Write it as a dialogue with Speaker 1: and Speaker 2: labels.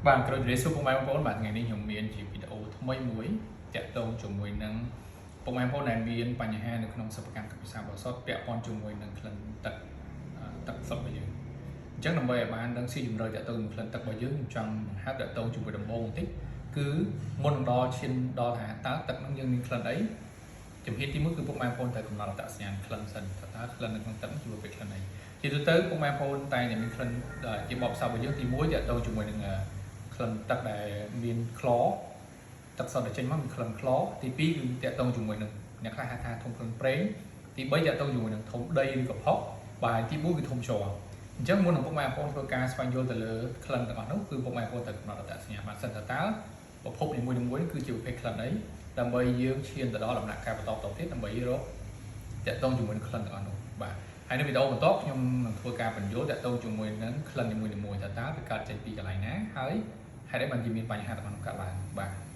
Speaker 1: បាទក្រុមជម្រាបសួរពុកម៉ែបងប្អូនបាទថ្ងៃនេះខ្ញុំមានជាវីដេអូថ្មីមួយតាក់ទងជាមួយនឹងពុកម៉ែបងប្អូនដែលមានបញ្ហានៅក្នុងសិប្បកម្មទឹកពិសាបរិសុទ្ធពាក់ព័ន្ធជាមួយនឹងក្លិនទឹកទឹកសុទ្ធរបស់យើងអញ្ចឹងដើម្បីឲ្យបានដឹងស៊ីជម្រៅតាក់ទងនឹងក្លិនទឹករបស់យើងខ្ញុំចង់បង្ហាត់តាក់ទងជាមួយដំបូងបន្តិចគឺមុននឹងដល់ឈានដល់ថាតើទឹកនឹងយើងមានក្លិនអីជំហានទី1គឺពុកម៉ែបងប្អូនត្រូវកំណត់អត្តសញ្ញាណក្លិនសិនថាតើក្លិននៅក្នុងទឹកជាប្រភេទក្លិនអីជាទូទៅពុកម៉ែបងប្អូនតែងតែមានក្លិនជាបបផ្សោតរបស់យើងទី1តាក់ទងជាមួយនឹងក្លិនទឹកដែលមានក្លទឹកសុទ្ធដែលចេញមកមានក្លិនក្លទី2គឺតាក់ទងជាមួយនឹងអ្នកខ្លះហៅថាធុំក្លិនប្រេងទី3តាក់ទងជាមួយនឹងធុំដីឬក៏ផុកបាទទី4គឺធុំជ័រអញ្ចឹងមុននឹងពុកម៉ែបងប្អូនធ្វើការស្វែងយល់ទៅលើក្លិនទាំងអស់នោះគឺពុកម៉ែបងប្អូនត្រូវកំណត់អត្តសញ្ញាណបានសិនថាតើប្រភពនីមួយៗគឺជាប្រភេទក្លិនអីដើម្បីយើងឈានទៅដល់ដំណាក់កាលបន្តបន្តទៀតដើម្បីរកតាក់ទងជាមួយនឹងក្លិនទាំងអស់នោះបាទហើយនៅវីដេអូបន្ទាប់ខ្ញុំនឹងធ្វើការបញ្យល់តាក់ទងជាមួយនឹងក្លិននីមួយៗថាតើវាកើតចេញពីកន្លែងណាហើយហេតុអីបានជាមានបញ្ហាទាំងអស់នោះកើតឡើងបាទ។